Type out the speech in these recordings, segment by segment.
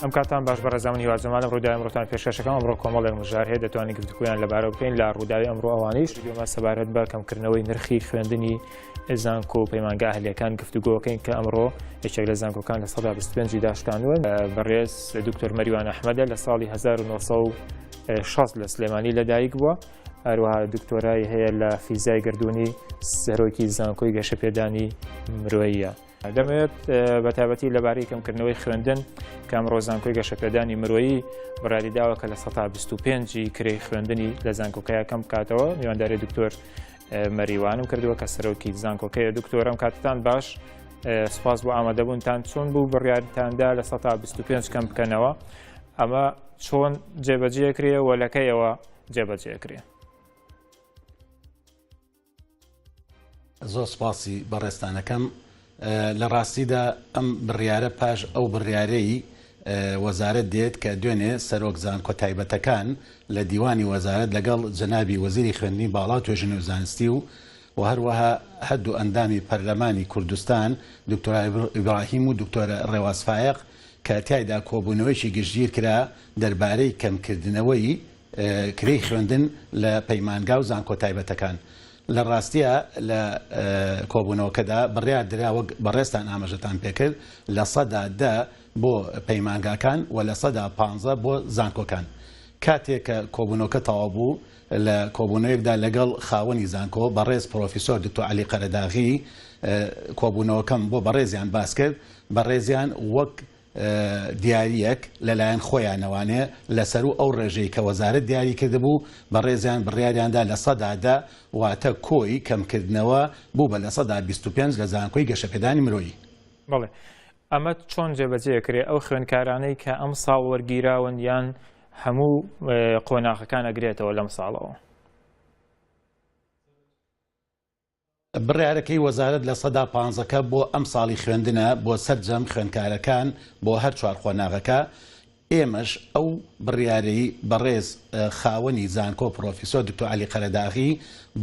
ئەم کاتان باش بەڕێزان من هیوا جەمالم ڕووداوی ئەمڕۆتان پێشکەشەکەم ئەمڕۆ کۆمەڵێک مژار هەیە دەتوانین گفتوگۆیان لەبارەوە بکەین لە ڕووداوی ئەمڕۆ ئەوانیش ڤیدیۆمان سەبارەت بە کەمکردنەوەی نرخی خوێندنی زانکۆ و پەیمانگا ئەهلیەکان گفتوگۆکەین کە ئەمڕۆ یەکێک لە زانکۆکان لە 125 داشکانوە بەڕێز دکتۆر مەریوان ئەحمەدە لە ساڵی 1960 لە سلێمانی لەدایک بووە هەروەها دکتۆرای هەیە لە فیزای گردردونی سەرۆکی زانکۆی گەشەپێدانی مرۆیە. دەمەوێت بە تایبەتی لەبارەی کەمکردنەوەی خوێندن کە ئەمڕۆ زانکۆی گەشەپێدانی مرۆیی بڕیاری داوە کە لە 125 کرێی خوێندنی لە زانکۆکەیە کەم بکاتەوە میوانداری دکتۆر مەریوانم کردووە کە سەرۆکی زانکۆکەیە دکتۆرم کاتتان باش سپاس بۆ ئامادەبوونتان چۆن بوو بڕیارتاندا لە 125 کەم بکەنەوە ئەمە چۆن جێبەجێکرێ و لەکەیەوە جێبەجێکرێ؟ زۆر سپاسی بەڕێزتان ئەکەم. لە ڕاستیدا ئەم بڕیارە پاش ئەو بڕیارەی وەزارەت دێت کە دوێنێ سەرۆک زانکۆ تایبەتەکان لە دیوانی وەزارەت لەگەڵ جەنابی وەزیری خوێندنی باڵا و توێژینەوەی زانستی و و هەروەها هەردوو ئەندامی پەرلەمانی کوردستان دکتۆر ئیبراهیم و دکتۆرە ڕێواز فایەق کە تیایدا کۆبوونەوەیەکی گشتگیر کرا دەربارەی کەمکردنەوەی کرێی خوێندن لە پەیمانگا و زانکۆ تایبەتەکان. لە ڕاستیا لە کۆبوونەوەکەدا بڕیار درا وەک بەڕێزتان ئاماژەتان پێکرد 10% بۆ پەیمانگاکان و 15% بۆ زانکۆکان. کاتێ کە کۆبوونەوەکە تەواو بوو لە کۆبوونەوەیەکدا لەگەڵ خاوەنی زانکۆ بەڕێز پرۆفیسۆر دکتۆر عەلی قەرەداغی کۆبوونەوەکەم بۆ بەڕێزیان باس کرد، بەڕێزیان وەک دیارییەک لەلایەن خۆیانەوانێ لەسەروو ئەو ڕێژەی کە وەزارەت دیاری کردبوو، بەڕێزیان بڕیاریاندا 10% واتە کۆی کەمکردنەوە بوو بە 25% لە زانکۆی گەشەپێدانی مرۆیی. بەڵێ ئەمە چۆن جێبەجێ ئەکرێ؟ ئەو خوێندکارانەی کە ئەمساڵ وەرگیراون یان هەموو قۆناغەکان ئەگرێتەوە لەم ساڵەوە؟ بڕیارەکەی وەزارەت 15% کە بۆ ئەمساڵی خوێندنە بۆ سەرجەم خوێندکارەکان بۆ هەر چوار قۆناغەکە، ئێمەش ئەو بڕیارەی بەڕێز خاوەنی زانکۆ پڕۆفیسۆر دکتۆر عەلی قەرەداغی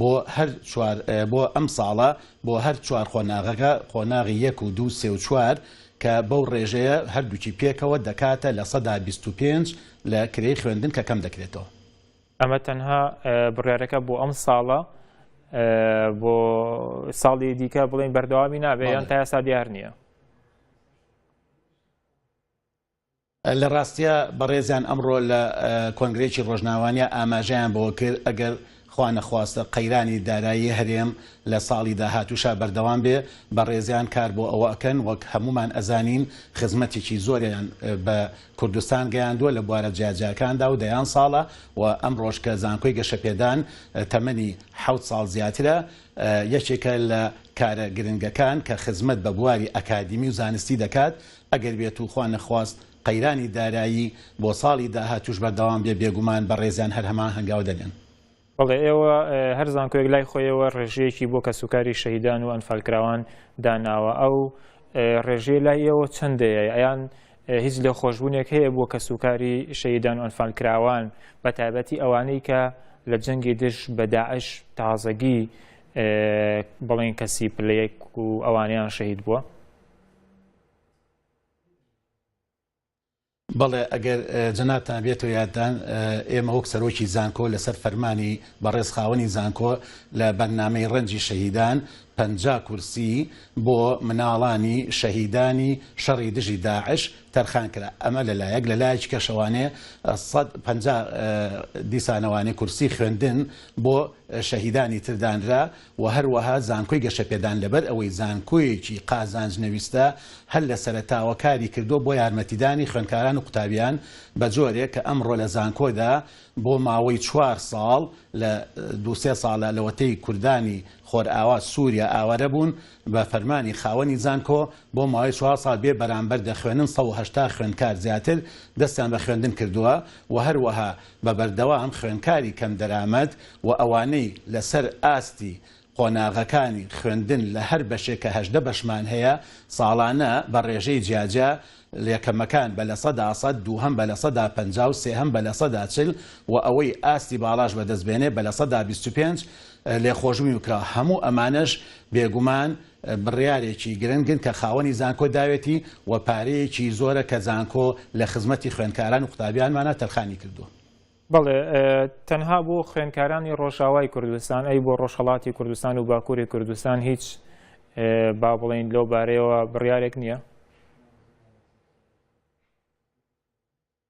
بۆ هەر چوار بۆ ئەمساڵە بۆ هەر چوار قۆناغەکە قۆناغی یەک و دوو سێ و چوار کە بەو ڕێژەیە هەردووکی پێکەوە دەکاتە 25% لە کرێی خوێندن کە کەم دەکرێتەوە. ئەمە تەنها بڕیارەکە بۆ ئەم ساڵە بۆ ساڵی دیکە بڵین بەردەوامی نابێ یان تا ئێستا دیار نییە. لە ڕاستیا بەڕێزیان ئەمڕۆ لە کۆنگرەیەکی ڕۆژناوانیا ئاماژەیان بەوە کرد ئەگەر خوا نەخواستە قەیرانی دارایی هەرێم لە ساڵی داهاتووشا بەردەوام بێ بەڕێزیان کار بۆ ئەوە ئەکەن وەک هەموومان ئەزانین خزمەتێکی زۆریان بە کوردستان گەیاندووە لە بوارە جیاجیاکاندا و دەیان ساڵە و ئەمڕۆش کە زانکۆی گەشەپێدان تەمەنی حەوت ساڵ زیاترە یەکێکە لە کارە گرنگەکان کە خزمەت بە بواری ئەکادیمی و زانستی دەکات، ئەگەر بێت و خوا نەخواست قەیرانی دارایی بۆ ساڵی داهاتووش بەردەوام بێ بێگومان بەڕێزیان هەر هەمان هەنگاو دەنێن. بەڵێ ئێوە هەر زانکۆیەک لای خۆیەوە ڕێژەیەکی بۆ کەسوکاری شەهیدان و ئەنفالکراوان داناوە ئەو ڕێژەیە لای ئێوە چەندەیە ئەیان هیچ لێخۆشبوونێک هەیە بۆ کەسوکاری شەهیدان و ئەنفالکراوان بە تایبەتی ئەوانەی کە لە جەنگی دژ بە داعش تازەگی بڵێن کەسی پلەیەک و ئەوانیان شەهید بووە؟ بەڵێ ئەگەر جەنابتان بێتەوە یادتان ئێمە وەک سەرۆکی زانکۆ لەسەر فەرمانی بەڕێز خاوەنی زانکۆ لە بەرنامەی ڕەنجی شەهیدان 50 کورسی بۆ مناڵانی شەهیدانی شەڕی دژی داعش تەرخان کرا ئەمە لەلایەک لەلایەکی کەشەوانێ 150 دیسانەوانێ کورسی خوێندن بۆ شەهیدانی تر دانرا و هەروەها زانکۆی گەشەپێدان لەبەر ئەوەی زانکۆیەکی قازانج نەویستە هەر لە سەرەتاوە کاری کردووە بۆ یارمەتیدانی خوێندکاران و قوتابیان بە جۆرێک کە ئەمڕۆ لە زانکۆدا بۆ ماوەی چوار ساڵ لە دوو سێ ساڵە لەوەتەی کوردانی خۆرئاوا سوریا ئاوارە بوون بە فەرمانی خاوەنی زانکۆ بۆ ماوەی چوار ساڵ بێ بەرامبەر دەخوێنن 180 خوێندکار زیاتر دەستیان بە خوێندن کردووە و هەروەها بە بەردەوام خوێندکاری کەمدەرامەت و ئەوانەی لەسەر ئاستی قۆناغەکانی خوێندن لە هەر بەشێک کە 18 بەشمان هەیە ساڵانە بە ڕێژەی جیاجیا یەکەمەکان بە 100%، دووهەم بە 50% و سێهەم بە 40% و ئەوەی ئاستی باڵاش بەدەست بێنێ بە 25% لێخۆشبووی کرا. هەموو ئەمانەش بێگومان بڕیارێکی گرنگن کە خاوەنی زانکۆ داوێتی و پارەیەکی زۆرە کە زانکۆ لە خزمەتی خوێندکاران و قوتابیانمانە تەرخانی کردووە. بەڵێ، تەنها بۆ خوێندکارانی ڕۆژاوای کوردستان، ئەی بۆ ڕۆژهەڵاتی کوردستان و باکووری کوردستان هیچ با بڵێین لەو بارەیەوە بڕیارێک نییە؟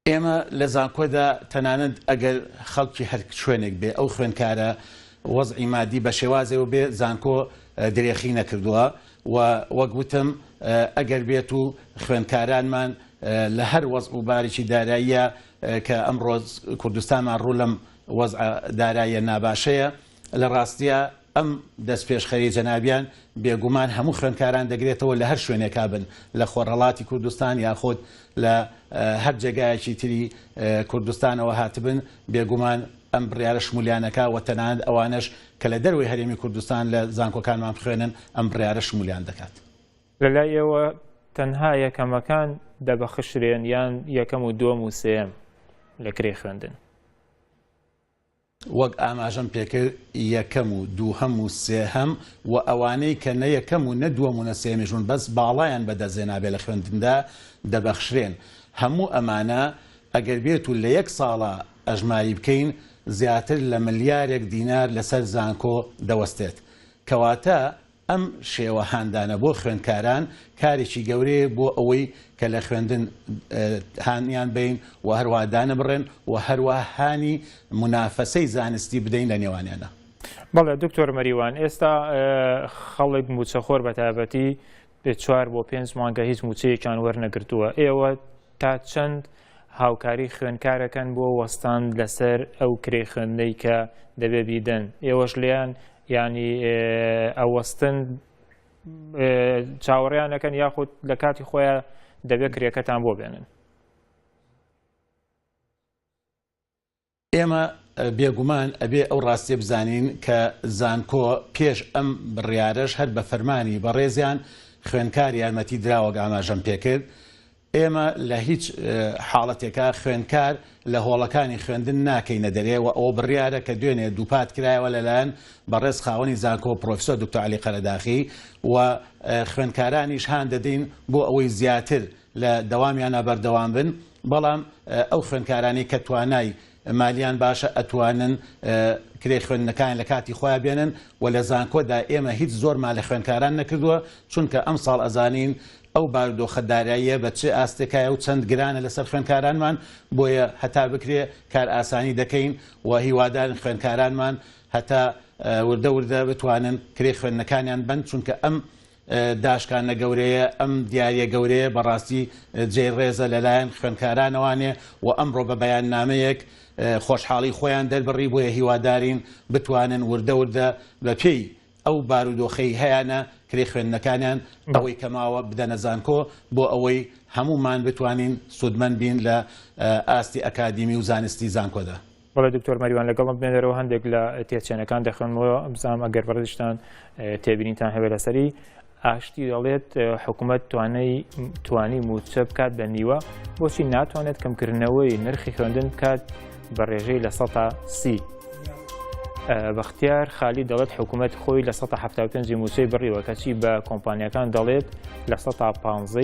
ئێمە لە زانکۆدا تەنانەت ئەگەر خەڵکی هەر شوێنێک بێ ئەو خوێندکارە وەزعی مادی بە شێوازێەوە بێ زانکۆ درێخی نەکردووە و وەک وتم ئەگەر بێت و خوێندکارانمان لە هەر وەزع و بارێکی داراییە کە ئەمڕۆ کوردستانمان ڕوو لەم وەزعە داراییە ناباشەیە لە ڕاستیا ئەم دەستپێشخەری جەنابیان بێگومان هەموو خوێندکاران دەگرێتەوە لە هەر شوێنێکا بن لە خۆرهەڵاتی کوردستان یاخود لە هەر جێگایەکی تری کوردستانەوە هاتبن بێگومان ئەم بڕیارە شمولیانەکا و تەنانەت ئەوانەش کە لە دەرەوەی هەرێمی کوردستان لە زانکۆکانمان بخوێنن ئەم بڕیارە شمولیان دەکات. لە لای ئێوە تەنها یەکەمەکان دەبەخشرێن یان یەکەم و دووەم و سێیەم لە کرێی خوێندن؟ وەک ئاماژەم پێکرد یەکەم و دووهەم و سێهەم و ئەوانەی کە نە یەکەم و نە دووەم و نە سێیەمیش بوون بەس باڵایان بەدەستهێنابێ لە خوێندندا دەبەخشرێن. هەموو ئەمانە ئەگەر بێت و لە یەک ساڵا ئەژماری بکەین زیاتر لە ملیارێک دینار لەسەر زانکۆ دەوەستێت. کەواتە ئەم شێوە هاندانە بۆ خوێندکاران کارێکی گەورەیە بۆ ئەوەی کە لە خوێندن هانیان بەین و هەروەها دانەبڕێن و هەروەها هانی مونافەسەی زانستی بدەین لە نێوانیاندا. بەڵێ دکتۆر مەریوان، ئێستا خەڵک مووچەخۆر بە تایبەتی چوار بۆ پێنج مانگە هیچ مووچەیەکیان وەرنەگرتووە، ئێوە تا چەند هاوکاری خوێندکارەکەن بۆ وەستان لەسەر ئەو کرێ خوێندنەی کە دەبێ بیدەن، ئێوەش لێیان یانی ئەوەستن چاوەڕێیان ئەکەن یاخود لە کاتی خۆیان دەبێت کرێکەتان بۆ بێنن؟ ئێمە بێگومان ئەبێ ئەو ڕاستیە بزانین کە زانکۆ پێش ئەم بڕیارەش هەر بە فەرمانی بەڕێزیان خوێندکار یارمەتی درا وەک ئاماژەم پێکرد ئێمە لە هیچ حاڵەتێکا خوێندکار لە هۆڵەکانی خوێندن ناکەینە دەرێ و ئەوە بڕیارە کە دوێنێ دووپات کرایەوە لەلایەن بەڕێز خاوەنی زانکۆ پرۆفیسۆر دکتۆر عەلی قەرەداخی و خوێندکارانیش هان دەدەین بۆ ئەوەی زیاتر لە دەوامیانا بەردەوام بن، بەڵام ئەو خوێندکارانەی کە توانای مالیان باشە ئەتوانن کرێی خوێندنەکانیان لە کاتی خۆیان بێنن و لە زانکۆدا ئێمە هیچ زۆرمان لە خوێندکاران نەکردووە چونکە ئەمساڵ ئەزانین ئەو بارودۆخە داراییە بە چ ئاستێکایە و چەند گرانە لەسەر خوێندکارانمان بۆیە هەتا بکرێ کارئاسانی دەکەین و هیوادارین خوێندکارانمان هەتا وردە وردە بتوانن کرێی خوێندنەکانیان بەن چونکە ئەم داشکاندنە گەورەیە، ئەم دیاریە گەورەیە بەڕاستی جێی ڕێزە لەلایەن خوێندکارانەوانێ و ئەمڕۆ بە بەیاننامەیەک خۆشحاڵی خۆیان دەربڕی، بۆیە هیوادارین بتوانن وردە وردە بە پێی ئەو بارودۆخەی هەیانە کرێی خوێندنەکانیان ئەوەی کە ماوە بدەنە زانکۆ بۆ ئەوەی هەموومان بتوانین سوودمەند بین لە ئاستی ئەکادیمی و زانستی زانکۆدا. بەڵێ دکتۆر مەریوان لەگەڵم بمێنەرەوە هەندێک لە تێچێنەکان دەخوێنمەوە بزانم ئەگەر بەڕێزیشتان تێبینیتان هەبێت لەسەری. ئاشتی دەڵێت حکوومەت توانای توانی موچە بکات بە نیوە بۆچی ناتوانێت کەمکردنەوەی نرخی خوێندن بکات بە ڕێژەی 30%. بەختیار خالی دەڵێت حکوومەت خۆی 75% موچەی بڕیوە کەچی بە کۆمپانیەکان دەڵێت 15%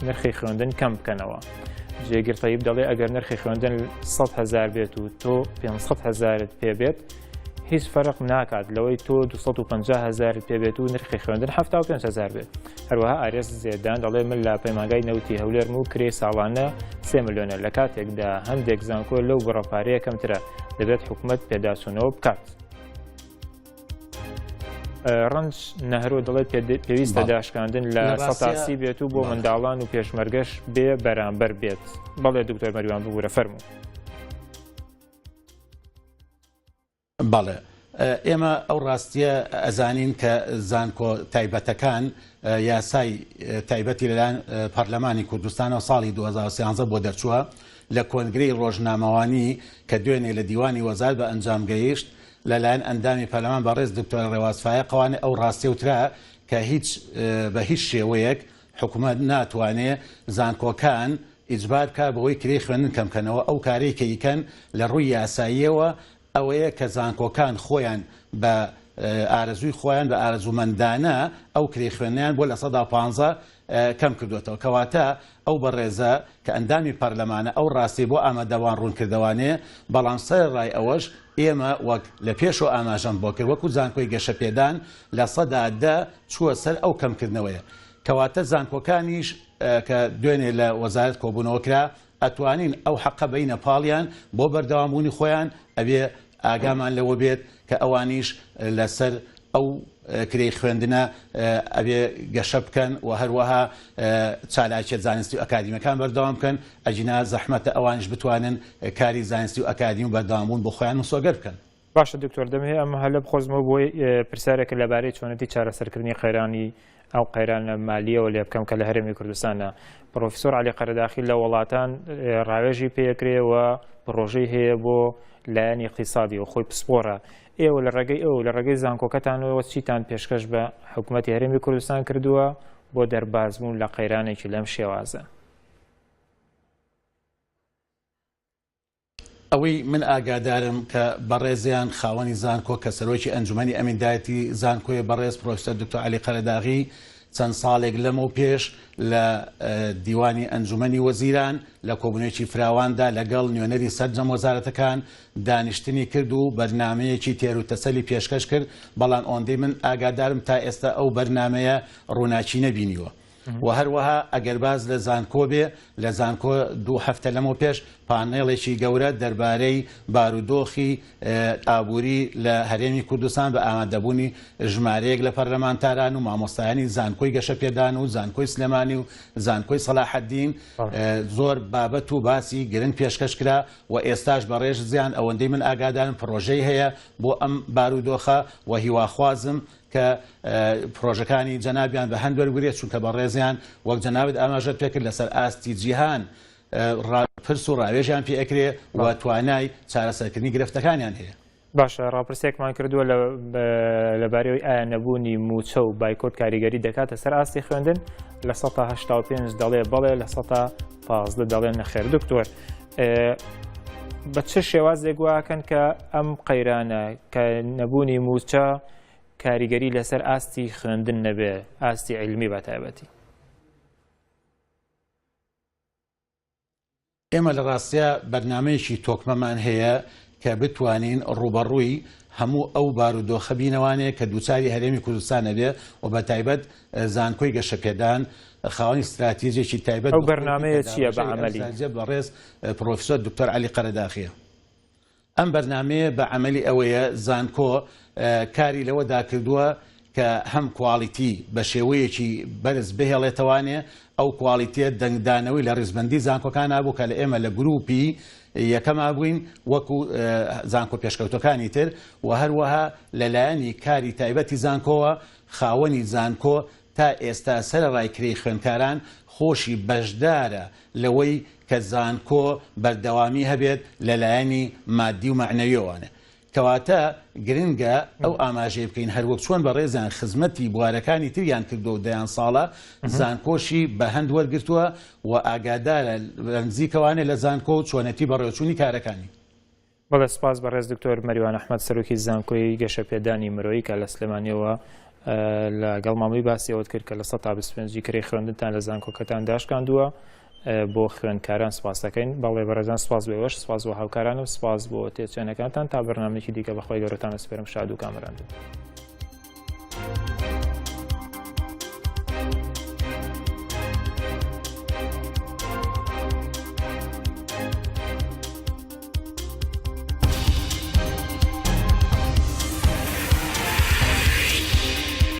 نرخی خوێندن کەم بکەنەوە. جێگر تەیب دەڵێ ئەگەر نرخی خوێندن 100 هەزار بێت و تۆ 500 هەزارت پێ بێت هیچ فەرق ناکات لەوەی تۆ 250 هەزارت پێ بێت و نرخی خوێندن 75 هەزار بێت. هەروەها ئارێز زێدان دەڵێ من لە پەیمانگای نەوتی هەولێرم و کرێی ساڵانە 3 ملیۆنە لە کاتێکدا هەندێک زانکۆ لەو بڕە پارەیە کەمترە دەبێت حکومەت پێداچوونەوە بکات. ڕەنج نەهرۆ دەڵێت پێویستە داشکاندن لە 130 بێت و بۆ منداڵان و پێشمەرگەش بێ بەرامبەر بێت. بەڵێ دکتۆر مەریوان ببوورە فەرموو. بەڵێ ئێمە ئەو ڕاستیە ئەزانین کە زانکۆ تایبەتەکان یاسای تایبەتی لەلایەن پەرلەمانی کوردستانەوە ساڵی 2013 بۆ دەرچووە لە کۆنگرەی ڕۆژنامەوانی کە دوێنێ لە دیوانی وەزارت بە ئەنجام گەیشت. لەلایەن ئەندامی پەرلەمان بەڕێز دکتۆر ڕێواز فایەقەوانێ ئەو ڕاستیە وترا کە هیچ بە هیچ شێوەیەک حکومەت ناتوانێ زانکۆکان ئیجبار بکا بەوەی کرێی خوێندن کەم کەنەوە، ئەو کارەی کە ئیکەن لە ڕووی یاساییەوە ئەوەیە کە زانکۆکان خۆیان بە ئارەزووی خۆیان بە ئارەزوومەندانە ئەو کرێی خوێندنەیان بۆ 15% کەم کردوێتەوە. کەواتە ئەو بەڕێزە کە ئەندامی پەرلەمانە ئەو ڕاستی بۆ ئامادەوان ڕوونکردەوانێ، بەڵام سەرەڕای ئەوەش ئێمە وەک لە پێشەوە ئاماژەم بۆ کرد وەکو زانکۆی گەشەپێدان 10% چووە سەر ئەو کەمکردنەوەیە. کەواتە زانکۆکانیش کە دوێنێ لە وەزارەت کۆبوونەوە کرا ئەتوانین ئەو حەقە بەینە پاڵیان بۆ بەردەوامبوونی خۆیان، ئەبێ ئاگامان لەوە بێت کە ئەوانیش لەسەر ئەو کرێی خوێندنە ئەبێ گەشە بکەن و هەروەها چالاکیە زانستی و ئەکادیمەکان بەردەوام بکەن، ئەگینا زەحمەتە ئەوانیش بتوانن کاری زانستی و ئەکادیمی و بەردەوامبوون بۆ خۆیان مسۆگەر بکەن. باشە دکتۆر دەمەوێت ئەم هەلە بخۆزمەوە بۆی پرسیارێکە لەبارەی چۆنێتی چارەسەرکردنی قەیرانی ئەو قەیرانە مالیەوە لێ بکەم کە لە هەرێمی کوردستانە پرۆفیسۆر علی قەرەداخی لە وڵاتان ڕاوێژی پێکرێ و پرۆژەی هەیە بۆ لایەنی اقتصادی و خۆی پسپۆرە ئێوە لە ڕێگەی ئەو لە ڕێگەی زانکۆکەتانەوە چیتان پێشکەش بە حکوومەتی هەرێمی کوردستان کردووە بۆ دەربازبوون لە قەیرانێکی لەم شێوازە؟ ئەوەی من ئاگادارم کە بەڕێزیان خاوەنی زانکۆ کە سەرۆکی ئەنجومەنی ئەمیندارێتی زانکۆیە بەڕێز پرۆفیسۆر دکتۆر عەلی قەرەداغی چەند ساڵێک لەمەو پێش لە دیوانی ئەنجومەنی وەزیران لە کۆبوونەوەیەکی فراواندا لەگەڵ نوێنەری سەرجەم وەزارەتەکان دانیشتنی کرد و بەرنامەیەکی تێروتەسەلی پێشکەش کرد، بەڵام ئەوەندەی من ئاگادارم تا ئێستا ئەو بەرنامەیە ڕووناکی نەبینیوە. و هەروەها ئەگەر باس لە زانکۆ بێ، لە زانکۆ دوو هەفتە لەمەوپێش پانێڵێکی گەورە دەربارەی بارودۆخی ئابووری لە هەرێمی کوردستان بە ئامادەبوونی ژمارەیەک لە پەرلەمانتاران و مامۆستایانی زانکۆی گەشەپێدان و زانکۆی سلێمانی و زانکۆی سەلاحەدین زۆر بابەت و باسی گرنگ پێشکەش کرا و ئێستاش بەڕێزیان ئەوەندەی من ئاگادارم پڕۆژەی هەیە بۆ ئەم بارودۆخە و هیواخوازم کە پرۆژەکانی جەنابیان بە هەند وەربگرێت، چونکە بەڕێزیان وەک جەنابت ئاماژەت پێکرد لەسەر ئاستی جیهان پرس و ڕاوێژیان پێ ئەکرێ و توانای چارەسەرکردنی گرفتەکانیان هەیە. باشە ڕاپرسیەکمان کردووە لەبارەی ئایا نەبوونی مووچە و بایکۆت کاریگەری دەکاتە سەر ئاستی خوێندن 85% دەڵێ بەڵێ 15% دەڵێن نەخێر دکتۆر بە چ شێوازێک واکەن کە ئەم قەیرانە کە نەبوونی مووچە کاریگەری لەسەر ئاستی خوێندن نەبێ ئاستی عیلمی بە تایبەتی؟ ئێمە لە ڕاستیا بەرنامەیەکی تۆکمەمان هەیە کە بتوانین ڕووبەڕووی هەموو ئەو بارودۆخە بینەوانێ کە دووچاری هەرێمی کوردستان ئەبێ و بە تایبەت زانکۆی گەشەپێدان خاوەنی ستراتیجێکی تایبەت ئەو بەرنامەیە چییە بە عەمەلی؟ بەڕێز پرۆفیسۆر دکتۆر عەلی قەرەداخیە. ئەم بەرنامەیە بە عەمەلی ئەوەیە زانکۆ کاری لەوەدا کردووە کە هەم quality بە شێوەیەکی بەرز بهێڵێتەوانێ، ئەو quality یە دەنگدانەوەی لە ڕیزبەندی زانکۆکانا بوو کە لە ئێمە لە گروپی یەکەما بووین وەکو زانکۆ پێشکەوتوەکانی تر و هەروەها لە لایەنی کاری تایبەتی زانکۆوە خاوەنی زانکۆ تا ئێستا سەرەڕای کرێی خوێندکاران خۆشی بەشدارە لەوەی کە زانکۆ بەردەوامی هەبێت لە لایەنی مادی و مەعنەویەوانە. کەواتە گرنگە ئەو ئاماژەیە بکەین هەروەک چۆن بەڕێزیان خزمەتی بوارەکانی تریان کردووە و دەیان ساڵە زانکۆشی بە هەند وەرگرتووە و ئاگادارە لە نزیکەوانێ لە زانکۆ و چۆنێتی بەڕێوەچوونی کارەکانی. بەڵێ سپاس بەڕێز دکتۆر مەریوان ئەحمەد سەرۆکی زانکۆی گەشەپێدانی مرۆیی کە لە سلێمانیەوە لەگەڵ مامۆی باسی ئەوەت کرد کە لە 125 کرێی خوێندنتان لە زانکۆکەتان داشکاندووە بۆ خوێندکاران سپاس دەکەین بەڵێ بەڕێزان سپاس بۆ ئێوەش سپاس بۆ هاوکارانم سپاس بۆ تێچێنەکانتان تا بەرنامەیەکی دیکە بەخوای گەورەتان ئەسپێرم شاد و کامەران بن.